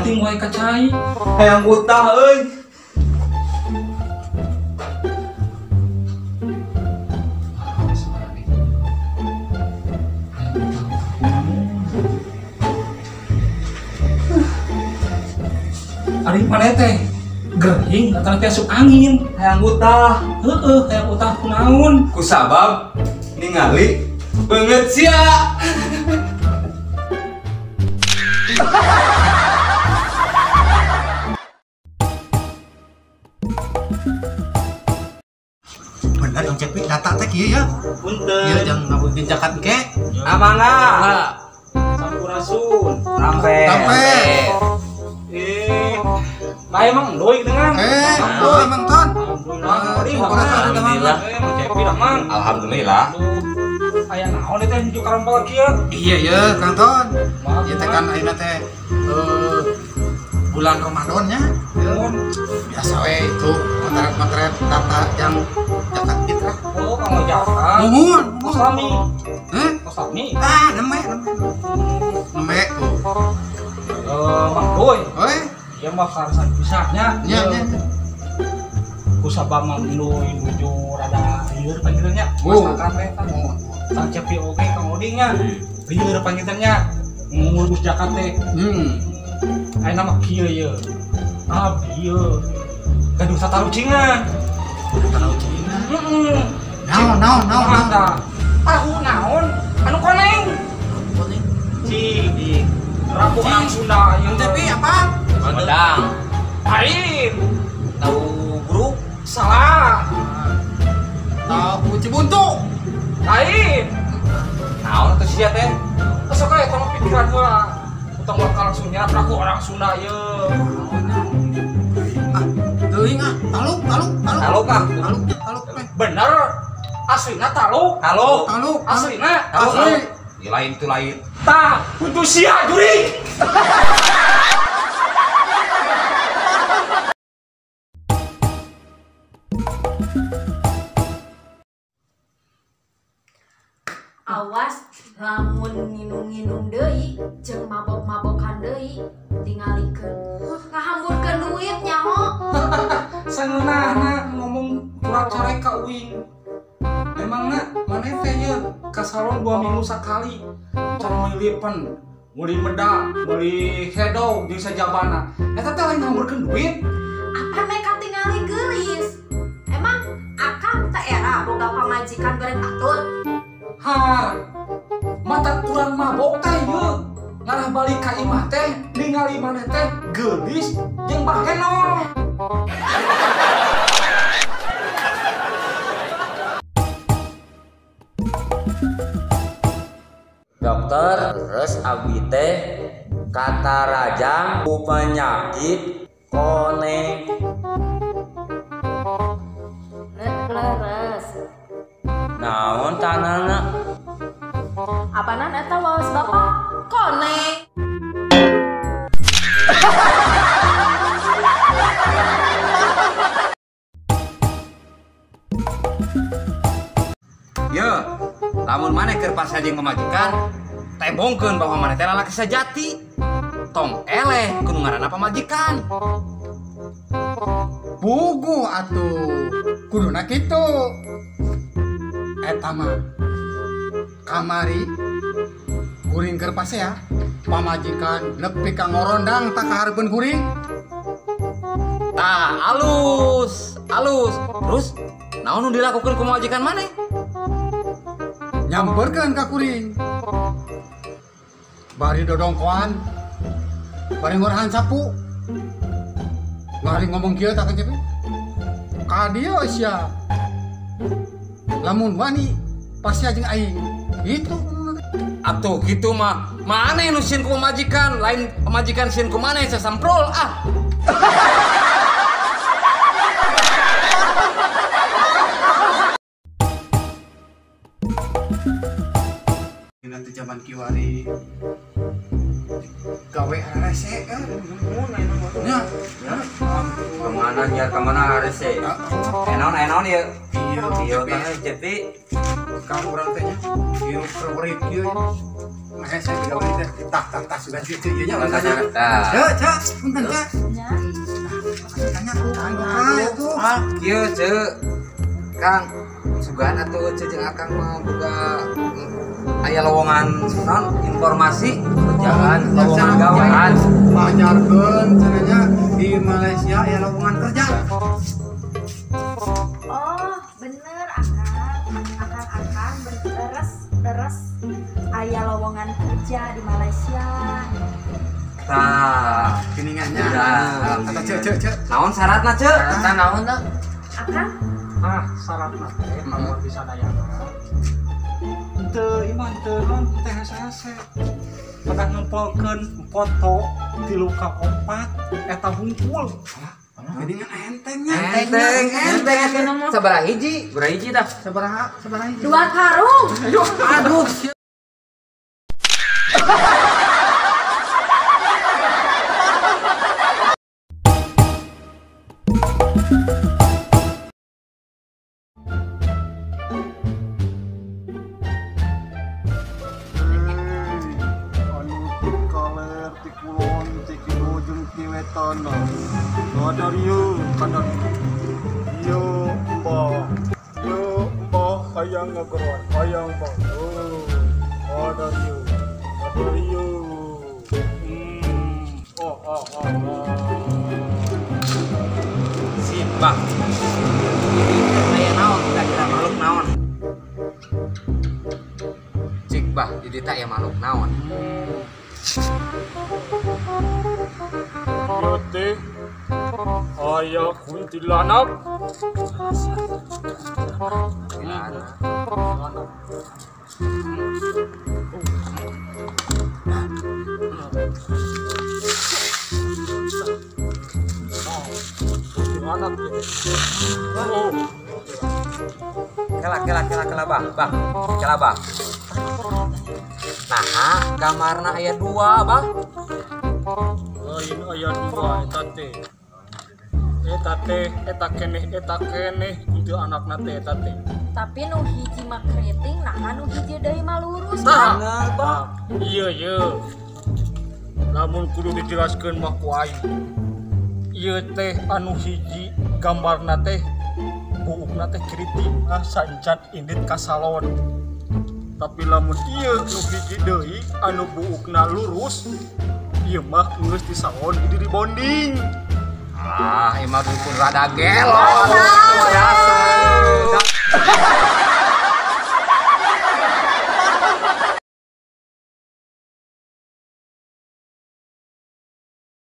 Saperting wae ka cai. Hayang utah euy. Ari maneh teh gering atawa teh asup angin. Hayang utah. Heeh, hayang utah kunaon? Kusabab ningali beungeut sia. Bener yang cepit data teh kieu ya. Punten. Ieu jang ngabungkeun zakat engke. Amangga. Sampurasun. Rampe. Rampe. Lah emang endoy dengan. Endoy emang ton. Alhamdulillah. Alhamdulillah. Cepi dah mang. Alhamdulillah. Aya naon teh nuju karampal kieu? Iya ya, Kang Ton. Ieu teh kan ayeuna teh bulan Ramadan nya. Biasa we itu motret-motret data yang zakat fitrah. Oh, kanggo zakat. Nuhun, Koslami. Heh? Koslami. Ah, nembe, nembe. Nembe tuh. Mang Doy. Oi. Ieu mah karasan pisahnya. Nya, nya. Kusabab Mang Doy nuju rada lieur panggilannya. Masakan teh tah. Kang Cepi oge Kang Oding nya. Lieur panggilannya. Ngurus zakat teh. Ayeuna mah kieu ye. Abdi ye. Gaduh tatarucingan. Tatarucingan. Heeh. Naon naon naon naon. Tahu naon anu koneng. Koneng. Cik. Rabu orang Sunda ieu. Cepi apa? Sumedang. Lain. Tahu buruk? Salah. Tahu Cibuntu. Lain. Naon atuh sia teh? Sok aya tong pikiran heula. Utang bakal langsung nyerap raku orang Sunda ieu. Ah, teuing ah, taluk taluk taluk. Taluk ah, taluk taluk teh. Bener. Aslina taluk. Taluk. Taluk. Aslina. Asli. Di lain itu lain. Tah, kudu sia jurig. Awas lamun nginum-nginum deui jeung mabok-mabokan deui tingalikeun ngahamburkeun duit nyaho. Sangeunahna ngomong curang carek ka uing. Emangna maneh teh ye ka salon 2 minggu sakali can meuli pen, meuli meda, meuli hedo jeung sajabana. Eta teh lain ngahamburkeun duit. Apa mereka tingali geulis? Emang akang teh era boga pamajikan beureut atut? Har, mata kurang mabok teh ye. Ngarah balik ka imah teh ningali maneh teh geulis jeung bahenol. Dokter, terus abdi teh kata rajang ku penyakit koneng. Leres. Naon tanana? Apanan eta waos bapak? Koneng. Ye, lamun maneh keur pasea jeung pamajikan, tembongkeun bahwa maneh teh lalaki sejati. Tong eleh ku nu ngaranna pamajikan. Puguh atuh, kuduna kitu. Eta mah kamari kuring keur pasea, pamajikan nepi ka ngorondang tak kahareupeun kuring. Tah, alus, alus. Terus naon nu dilakukeun ku pamajikan maneh? Nyamperkeun ka kuring. Bari dodongkoan, bari ngorahan sapu. Bari ngomong kieu tah Kang Cepi. Ka dieu sia. Lamun wani pasea jeung aing. Gitu. Atuh kitu mah maneh nu sieun ku pamajikan, lain pamajikan sieun ku maneh sasamprol ah. Nanti zaman kiwari Gawe rese nya. Kemana nyiar kemana rese? Enaon ieu? Ieu teh Cepi. Kang urang teh nya. Ieu keur kieu. Nah, saya digawe teh tah sudah kieu ieu nya makanya. Ceu, ceu, punten ceu. Nya. Tanya ku Kang atuh. Kieu ceu. Kang, sugan atuh ceu jeung Akang mah boga aya lowongan non informasi kerjaan lowongan gawean majarkeun cenah di Malaysia aya lowongan kerja. Oh, bener Akang. Akang beres aya lowongan kerja di Malaysia. Tah, geningannya. Kata ceu ceu ceu. Naon syaratna ceu? Syaratna naon tah? Akang? Ah, syaratna teh mah bisa dayana. Teu iman teu non teh hese-hese. Pernah ngempolkeun foto 3 ka 4 eta hungkul. Geningan entengnya. Enteng. Sabaraha hiji? Sabaraha hiji tah? Sabaraha hiji? 2 karung. Aduh. Kadar yo, kadar yo, mbah, hayang ngageroan, hayang mbah, oh, kadar yo, oh, oh, oh, oh. Sip, bah, ini aya naon, kira-kira makhluk naon? Cik bah, di dieu teh aya makhluk naon? Ieu teh aya kuntilanak. Kuntilanak. Oh. Kela bah, kela bah. Nah, gambarna aya 2, bah. Lain aya 2 eta teh. Eta teh, eta keneh kuntilanakna teh eta teh. Tapi nu hiji mah keriting, nah nu hiji deui mah lurus. Tah, bah. Iya, iya. Lamun kudu dijelaskeun mah ku aing. Ieu teh anu hiji gambarna teh buukna teh keriting, ah sancan indit ka salon. Tapi lamun ieu nu hiji deui anu buukna lurus, ieu mah geus di salon jadi dibonding. Ah, ieu mah dukun rada gelo. Biasa.